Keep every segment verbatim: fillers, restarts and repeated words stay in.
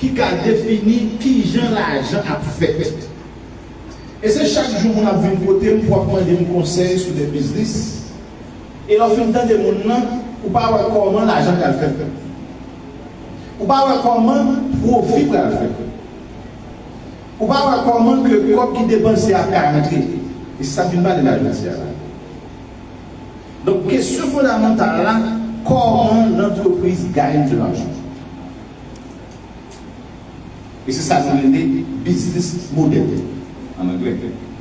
ki ka defini kijan lajan ap fèt. E se chak jou moun ap vin kote m pou ap mande m konsèy sou de biznis. E lè w fin tande moun nan, ou pa wè kòman lajan pral fèt. Ou pa wè kòman pwofi pral fèt. Ou pa wè kòman ke kòb ki depanse a ka rantre. E se sa m vin pale la jodi a la. Donk, kesyon fondamantal la, kòman lantrepriz gaye de lajan? E se sa nou rele business model, an anglè.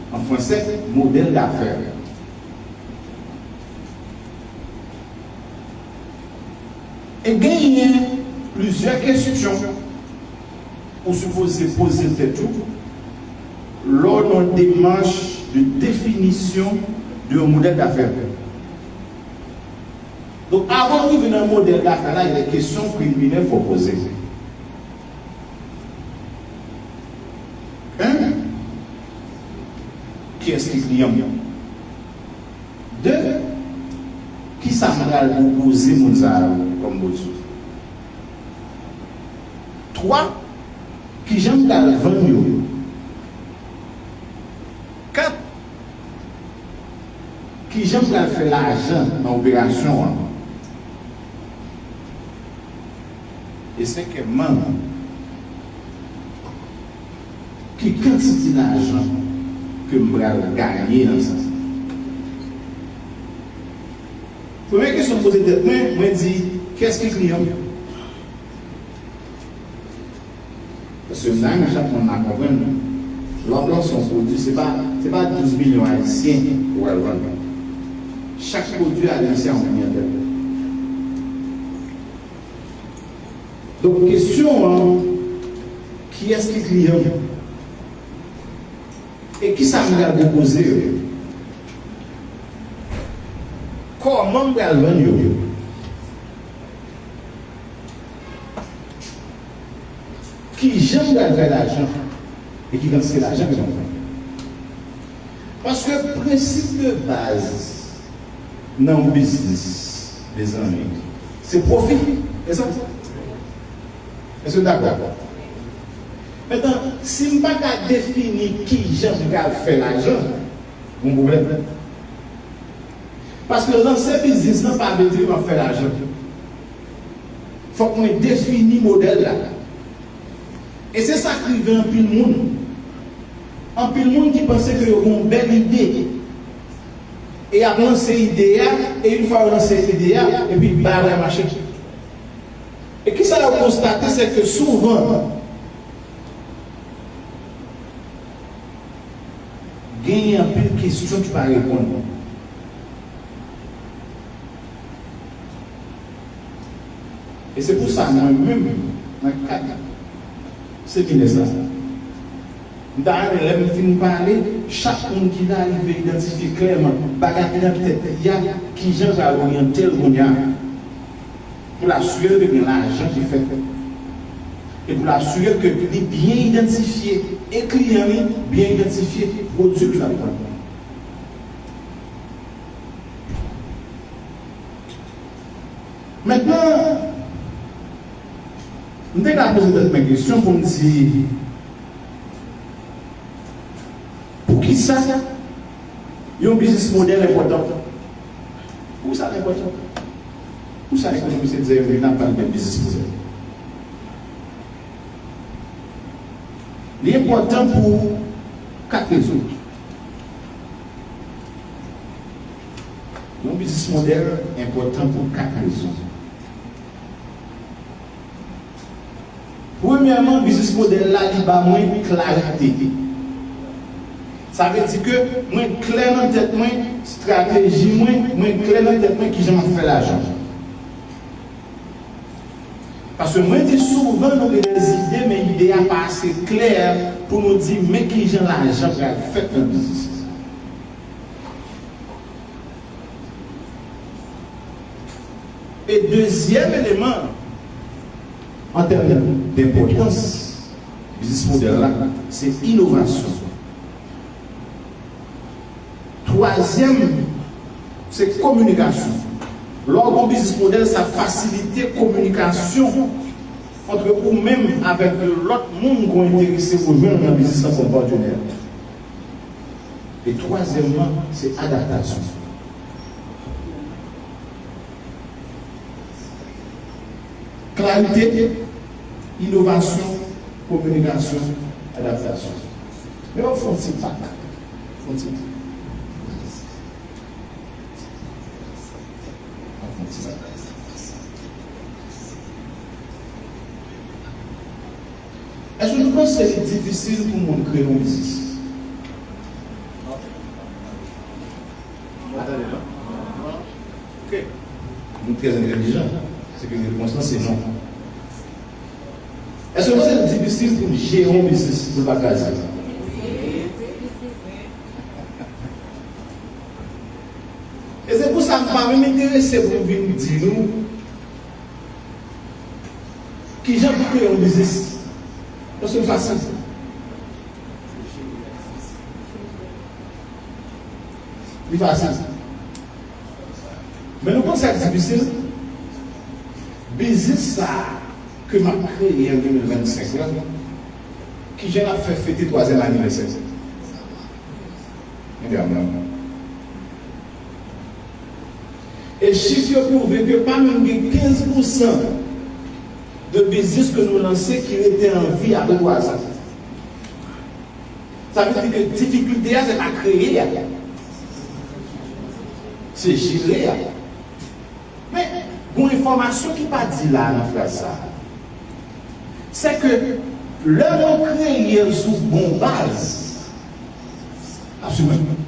An fransè, modèl dafè. E genyen plizyè kesyon ou sipoze poze tèt ou lò w nan demach de definisyon de yon modèl dafè. Donk, avan w rive nan modèl dafè la, gen de kesyon preliminè fò w poze. En, kiyès ki kliyan m? De, kisa m pral pwopoze moun sa yo kòm pwodui? Twa, kijan m pral vann yo? Kat, kijan m pral fè lajan nan operasyon an? E senkyèmman, ki kantite lajan ke m pral ganye nan sa? Premye kesyon m poze tèt mwen, mwen di, kiyès ki kliyan m? Paske m ta renmen chak moun la konprann, lè w ap lanse yon pwodui, se pa, se pa douz milyon ayisyen ou pral vann. Chak pwodui a gen yon kliyantèl. Donk, kesyon an, kiyès ki kliyan m? E kisa m pral pwopoze yo? Kòman m pral vann yo? Kijan m pral fè lajan? E ki kantite lajan ke m ap fè? Paske prensip de baz nan yon biznis, mezanmi, se pwofi. E sa? Èske nou dakò? Mentnan, si m pa ka defini kijan m pral fè lajan, yon pwoblèm. Paske lanse biznis lan pa vle di ke m ap fè lajan. Fòk mwen defini modèl la. E se sa k rive anpil moun. Anpil moun ki panse ke yo gen yon bèl ide. E y ap lanse ide a, e yon fwa yo lanse ide a, epi bagay la mache. E kisa yo konstate, se ke souvan, genyen anpil kesyon ki pa reponn. E se pou sa, mwen menm, nan kad seminè sa, m ta renmen, lè m fin pale, chak moun ki la rive idantifye klèman bagay ki nan tèt li a, kijan l pral oryante l kounye a. Pou l asire l ke gen lajan ki fèt. E pou l asire l ke li byen idantifye e kliyan li, byen idantifye pwodui ke l ap vann. Mentnan, m te ka poze tèt mwen kesyon pou m di, poukisa yon biznis modèl enpòtan? Poukisa l enpòtan? Poukisa ekonomis Etzer Hervé vin ap pale de biznis modèl? Li enpòtan pou kat rezon. Yon biznis modèl enpòtan pou kat rezon. Premyèman, biznis modèl la, li ba mwen klarite. Sa vle di ke mwen klè nan tèt mwen, estrateji mwen, mwen klè nan tèt mwen kijan m ap fè lajan. Paske mwen di souvan nou gen de ide, men ide a pa ase klè pou nou di men kijan lajan pral fèt nan biznis. E dezyèm eleman, an tèm de enpòtans, biznis modèl la, se inovasyon. Twazyèm, se kominikasyon. Lè w gen yon biznis modèl, sa fasilite kominikasyon Ant ou menm avèk lòt moun ki enterese pou jwenn nan biznis lan kòm patnè. E twazyèmman, se adaptasyon. Klarite, inovasyon, kominikasyon, adaptasyon. Men w ap fè yon ti pak. Yon ti pak. Èske nou panse li difisil pou moun kreye yon biznis? Ok. Nou trè entèlijan. Se ke repons lan se non. Èske nou panse li difisil pou jere yon biznis pou l pa kraze? E se pou sa m pa menm enterese pou m vin di nou kijan pou kreye yon biznis. Paske l fasil. Li fasil. Men nou konn sa k difisil? Biznis sa a ke m ap kreye an de mil vennsenk la, kijan l ap fè fete twazyèm anivèsè l? Medam nan. E chif yo pwouve ke pa menm gen kenz pousan de biznis ke nou lanse ki rete an vi apre twa zan. Sa vle di ke difikilte a, se pa kreye a. Se jere a. Men, gon enfòmasyon ki pa di la nan fraz sa a. Se ke lè mwen kreye l sou bon baz, ap swiv mwen.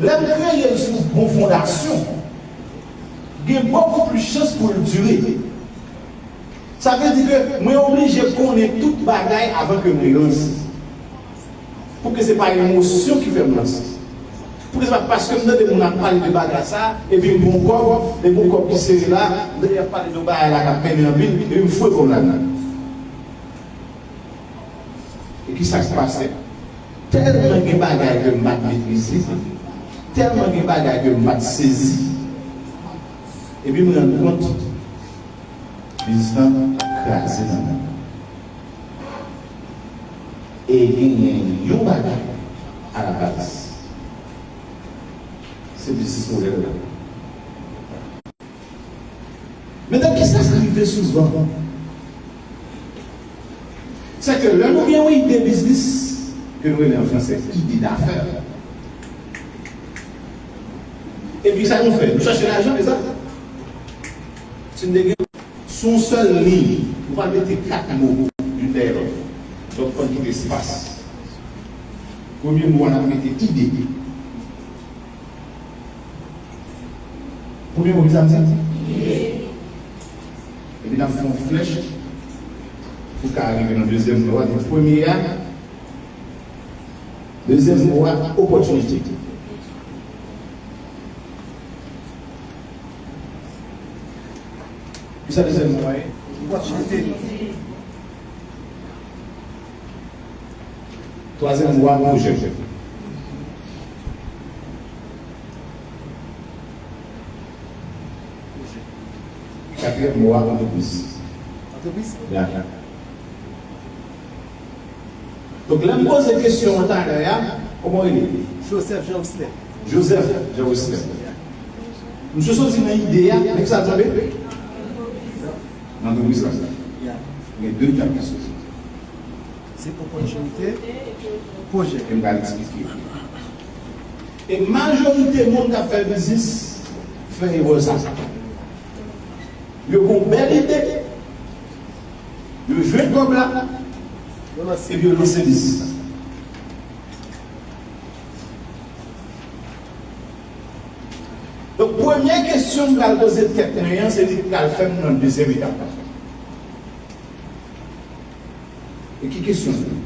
Lè m kreye l sou bon fondasyon, gen bokou plis chans pou l dire. Sa vle di ke mwen oblije konnen tout bagay avan ke mwen lanse. Pou ke se pa emosyon ki fè m lanse. Pou ke se pa paske m tande moun ap pale de bagay sa, epi m pran kòb, epi m pran kòb ki sere la, m tande y ap pale de yon bagay la k ap mennen anpil, epi m foure kòb ladan. E ki sa k pase? Tèlman gen bagay ke m pa t metrize, tèlman gen bagay ke m pa t sezi, epi m rann kont biznis lan ap kraze nan men m. E genyen yon bagay alabaz, se biznis modèl la. Men nan kisa k rive souvan? Se ke lè nou gen yon ide biznis, ke nou rele an franse ide dafè, epi sa nou fè? Nou chache lajan, e sa? Si n te gen sou yon sèl liy, nou pral mete kat mo youn dèyè lòt. Donk, fò n kite espas. Premye mo a, n ap mete ide. Premye mo, ki sa m di? Epi n ap fè yon flèch pou ka rive nan dezyèm mo a. Donk, premye a, dezyèm mo a, opòtinite. Ki sa dezyèm mo a ye? Opòtinite. Twazyèm mo a, pwojè. Katriyèm mo a, antrepriz. Antrepriz? Ya. Donk, lè m poze kesyon an talè a, kòman w rele? Joseph Jean Wisler. Joseph Jean Wisler. Misye soti nan ide a, men ki sa l tonbe? Nan antrepriz la. Gen de etap ki soti. Se opòtinite, pwojè. E m pral eksplike. E majorite moun k ap fè biznis fè erè sa. Yo gon bèl ide, yo jwenn kòb la, epi yo lanse biznis la. Donk, premye kesyon m pral poze tèt mwen an, se li k pral fè m nan dezyèm etap la. E ki kesyon sa?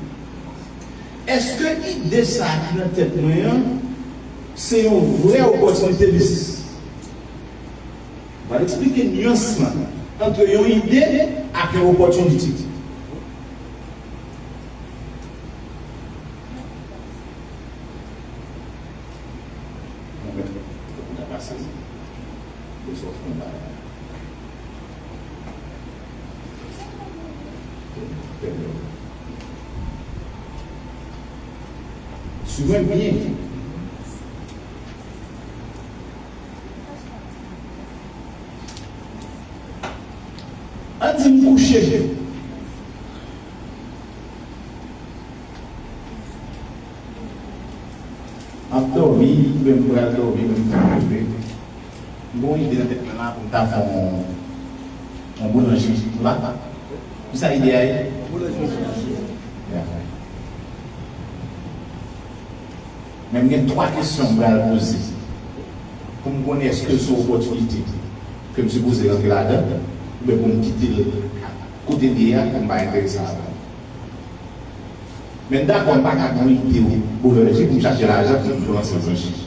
Èske ide sa a ki nan tèt mwen an, se yon vrè opòtinite biznis? M pral eksplike nyans lan ant yon ide ak yon opòtinite. Mwen mèt fòk ou ta pase, de sòt konba. Swiv mwen byen. Ann di m kouche. M ap dòmi, oubyen m pral dòmi, men m fin leve. M gen yon ide nan tèt mwen la pou m ta fè yon, yon boulanjri la. Kisa ide a ye? Yeah. Men m gen twa kesyon m pral poze pou m konnen èske se yon opòtinite ke m sipoze rantre ladan, oubyen pou m kite l kote l ye a, pou m pa enterese avè l. Men m dakò, m pa ka gen yon ide boulanjri pou m chache lajan pou m kòmanse yon boulanjri.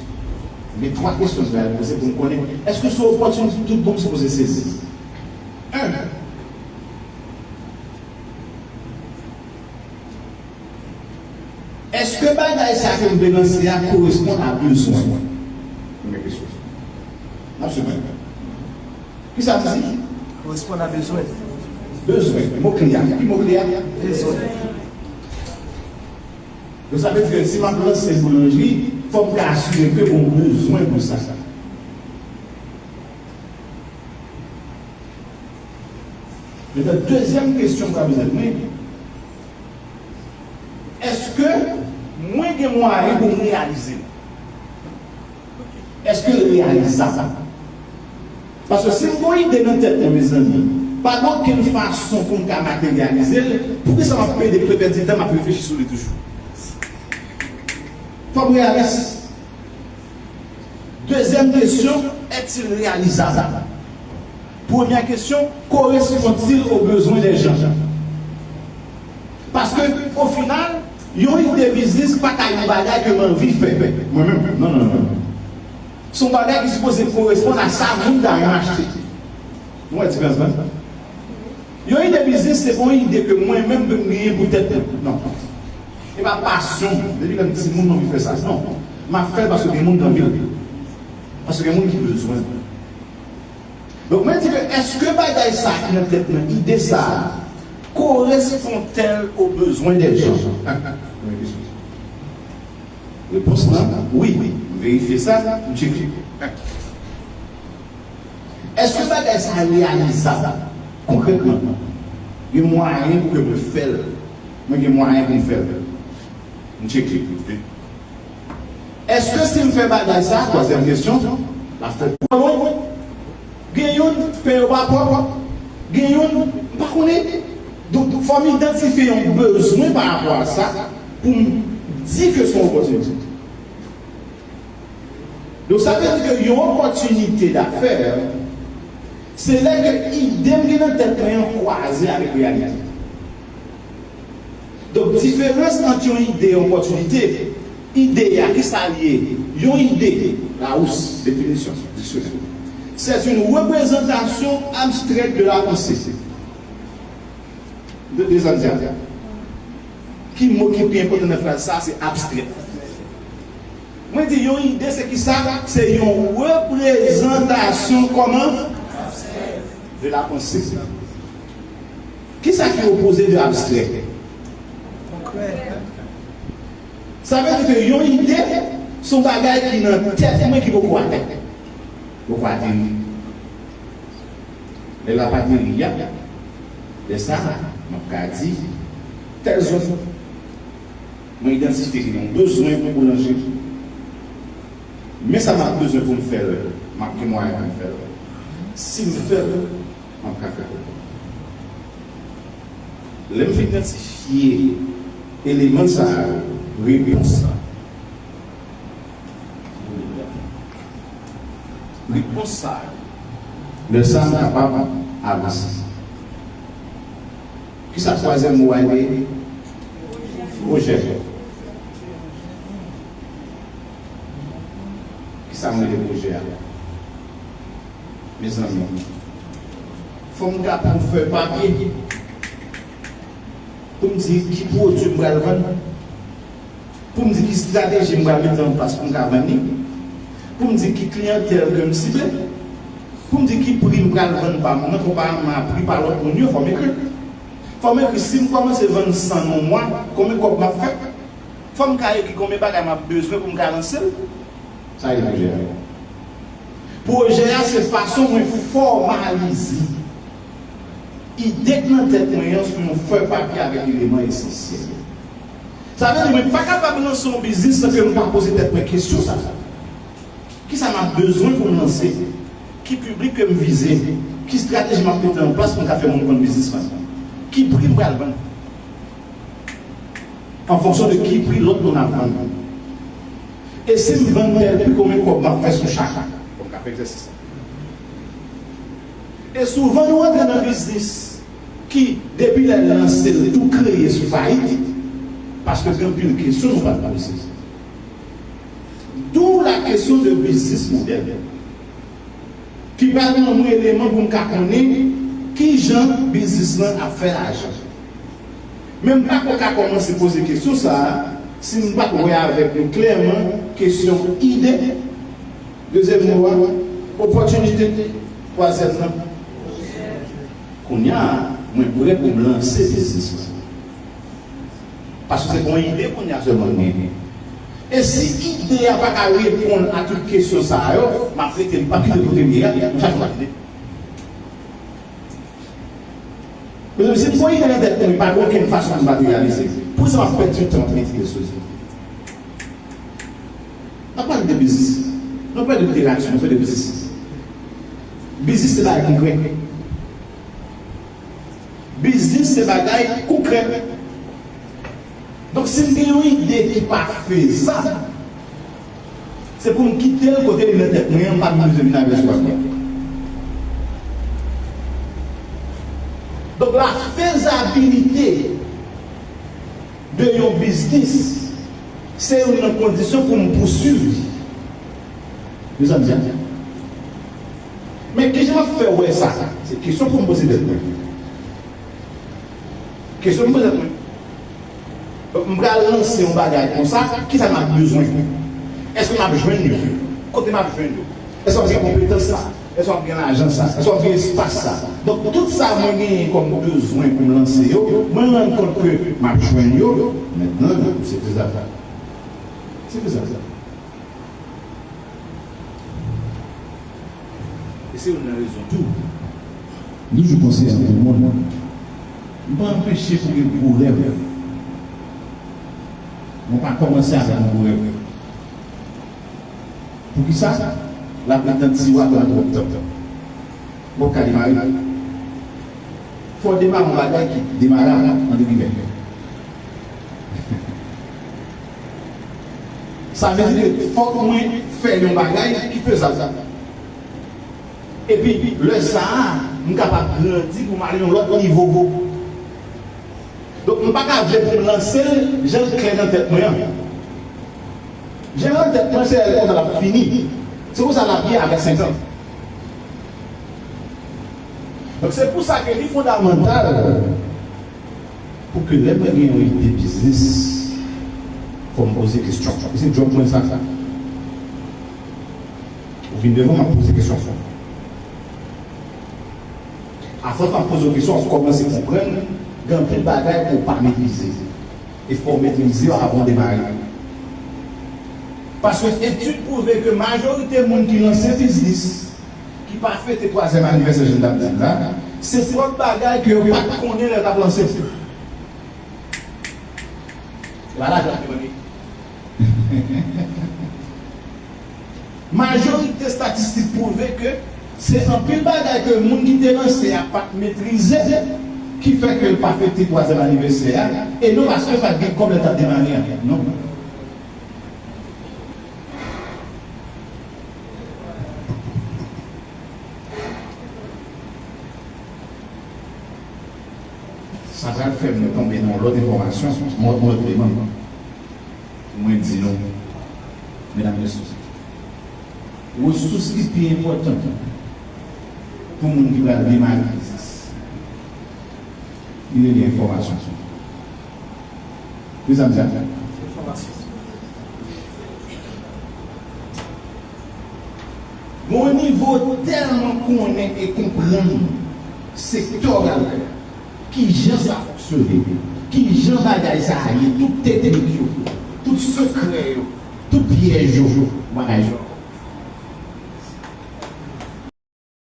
Men twa kesyon m pral poze pou m konnen èske se yon opòtinite tout bon m sipoze sezi. En, èske bagay sa ke m vle lanse a koresponn a bezwen? Premye kesyon. N ap swiv mwen. Kisa m di? Koresponn a bezwen. Bezwen. Mo kle a. Ki mo kle a? Bezwen. Donk, sa vle di ke si m ap lanse boulanjri, fò m ka asire ke gen yon bezwen pou sa. Mentnan, dezyèm kesyon m ka poze mwen, èske mwen gen mwayen pou m reyalize l? Èske l reyalizab? Paske si m gen yon ide nan tèt mwen, mezanmi, pa gen okenn fason pou m ka materyalize l, poukisa m ap pede, pèdi tan, m ap reflechi sou li toujou? Fò m reyalis. Dezyèm kesyon, est-il réalisable? Premyè kesyon, correspond-il aux besoins des gens? Paske, o final, yon ide biznis pa ka yon bagay ke m anvi fè mwen menm. Non, non, non. Se yon bagay ki sipoze koresponn a sa moun ta renmen achte. Nou wè diferans lan? Yon ide biznis, se pa yon ide ke mwen menm, m genyen pou tèt mwen. Non. E pa pasyon m. Depi lè m timoun, m anvi fè sa. Non. M ap fè l paske gen moun ki anvi l. Paske gen moun ki bezwen l. Donk, mwen di ke èske bagay sa ki nan tèt mwen, ide sa, correspond-elle aux besoins des gens? Repons lan, wi. M verifye sa, m tcheke. Èske bagay sa reyalizab konkrètman? Gen mwayen pou ke mwen fè l? Mwen gen mwayen pou m fè l? M tcheke. Èske si m fè bagay sa, twazyèm kesyon, l ap fèt pou mwen? Gen youn, pen yo pa pwòp. Gen youn, m pa konnen. Donk, fò m idantifye yon bezwen pa rapò a sa pou m di ke se yon opòtinite. Donk, sa vle di ke yon opòtinite dafè, se lè ke ide m gen nan tèt mwen an kwaze avèk reyalite. Donk, diferans ant yon ide e yon opòtinite, ide a, kisa l ye? Yon ide, Larousse, définition, dictionnaire. C'est une représentation abstraite de la pensée. De, de sa m di a. Ki mo ki pi enpòtan nan fraz sa? Se abstrè. Mwen di yon ide se kisa? Se yon reprezantasyon kòman? De la pensée. Kisa ki opoze de abstrè? Konkrè. Sa vle di ke yon ide se yon bagay ki nan tèt mwen ki poko atè. Poko ateri. Lè l ap ateri a, lè sa a, m ap ka di, tèl zòn, mwen idantifye gen yon bezwen pou boulanjri. Men sa m ap bezwen pou m fè l, m ap gen mwayen pou m fè l. Si m fè l, m ap ka fè l. Lè m fin idantifye eleman sa yo, repons la, repons sa yo, lè sa m kapab avanse. Kisa twazyèm mo a ye? Pwojè. Kisa m rele pwojè a? Mezanmi, fò m ka pran fèy papye pou m di ki pwodui m pral vann, pou m di ki estrateji m pral mete an plas pou m ka vann li, pou m di ki kliyantèl ke m sible, pou m di ki pri m pral vann pa m nan konpareman a pri pa lòt moun yo, fò m ekri l. Fò m ekri, si m kòmanse vann san nan yon mwa, konbyen kòb m ap fè? Fò m ka ekri konbyen bagay m ap bezwen pou m ka lanse l. Sa e pwojè a. Pwojè a se fason mwen fòmalize ide k nan tèt mwen an sou yon fèy papye avèk eleman esansyèl. Sa vle di mwen pa kapab lanse yon biznis san ke m pa poze tèt mwen kesyon sa a. Kisa m ap bezwen pou m lanse? Ki piblik ke m vize? Ki estrateji m ap mete an plas pou m ka fè moun konn biznis mwen? Ki pri m pral vann? An fonksyon de ki pri lòt moun ap vann. E si m vann tèl pri, konbyen kòb m ap fè sou chak? Fò m ka fè egzèsis la. E souvan nou rantre nan biznis ki, depi lè l lanse l, tou kreye sou fayit, paske gen anpil kesyon nou pa t poze. D'où la question de business model, ki pral ban mwen eleman pou m ka konnen kijan biznis lan ap fè lajan. Men m pa ko ka kòmanse poze kesyon sa a si m pa t wè avèk nou klèman kesyon ide, dezyèm mo a, opòtinite, twazyèm nan. Kounye a, mwen prè pou m lanse biznis mwen. Paske se pa yon ide kounye a sèlman m genyen. E si ide a pa ka reponn a tout kesyon sa yo, m ap rete, m p ap kite kote m ye a, m chache yon lòt ide. Mezanmi, si m gon ide nan tèt mwen, pa gen okenn fason pou m materyalize. Poukisa m ap pèdi tan ap etidye sou li? N ap pale de biznis. Nou pale de literati, nou pale de biznis. Biznis se bagay konkrè. Biznis se bagay konkrè. Donk, si m gen yon ide ki pa fezab, se pou m kite l kote li nan tèt mwen an, m pa bezwen vin avè l sou papye. Donk, la faisabilité de yon biznis, se youn nan kondisyon pou m pousuiv li. Mezanmi, men kijan m ap fè wè sa? Se kesyon pou m poze tèt mwen. Kesyon m poze tèt mwen. Donk, m pral lanse yon bagay konsa, kisa m ap bezwen? Èske m ap jwenn yo? Kote m ap jwenn yo? Èske m ap gen konpetans sa? Èske w ap gen lajan sa? Èske w ap gen espas sa? Donk, tout sa mwen genyen kòm bezwen pou m lanse yo, mwen rann kont ke m ap jwenn yo. Mentnan, se fezab. Se fezab. E se youn nan rezon tou. M toujou konseye anpil moun, m pa anpeche pou gen gwo rèv. Mwen pa kòmanse avèk yon gwo rèv. Poukisa? L ap ret nan tiwa pandan twòp tan. Bon, ka demare. Fò w demare yon bagay ki demarab, antre gimè. Sa vle di ke fòk mwen fè yon bagay ki fezab. Epi, lè sa a, m kapab grandi pou m ale yon lòt nivo. Donk, m pa ka vle pou m lanse l jan l klè nan tèt mwen an. Jan l nan tèt mwen, se lè konsa l ap fini. Se konsa l ap ye avèk senk an. Donk, se pou sa ke li fondamantal pou ke lè mwen gen yon ide biznis, fò m poze kesyon. E se djòb mwen sa. Ou vin devan m, m ap poze kesyon. Afòs m ap poze w kesyon, w ap kòmanse konprann gen anpil bagay ke w pa metrize. E fò w metrize yo avan w demare. Paske etid pwouve ke majorite moun ki lanse biznis, ki pa fete twazyèm anivèsè, jan n t ap di l la, se twòp bagay ke yo pa t konnen lè yo t ap lanse. E pa lajan ap demande. Majorite estatistik pwouve ke se anpil bagay ke moun ki te lanse a pa t metrize ki fè ke l pa fete twazyèm anivèsè a, e non paske pa t gen kòb lè l t ap demare a. Non. Sa pral fè m tonbe nan yon lòt enfòmasyon, yon lòt eleman. Pou mwen di nou, medam, mesye, resous ki pi enpòtan pou moun ki pral demare biznis, li rele enfòmasyon. Mezanmi, gon nivo tèlman konnen e konprann sektè w pral fè. Kijan sa fonksyone? Kijan bagay sa a ye? Tout teknik yo, tout sekrè yo, tout pyèj yo, bagay yo.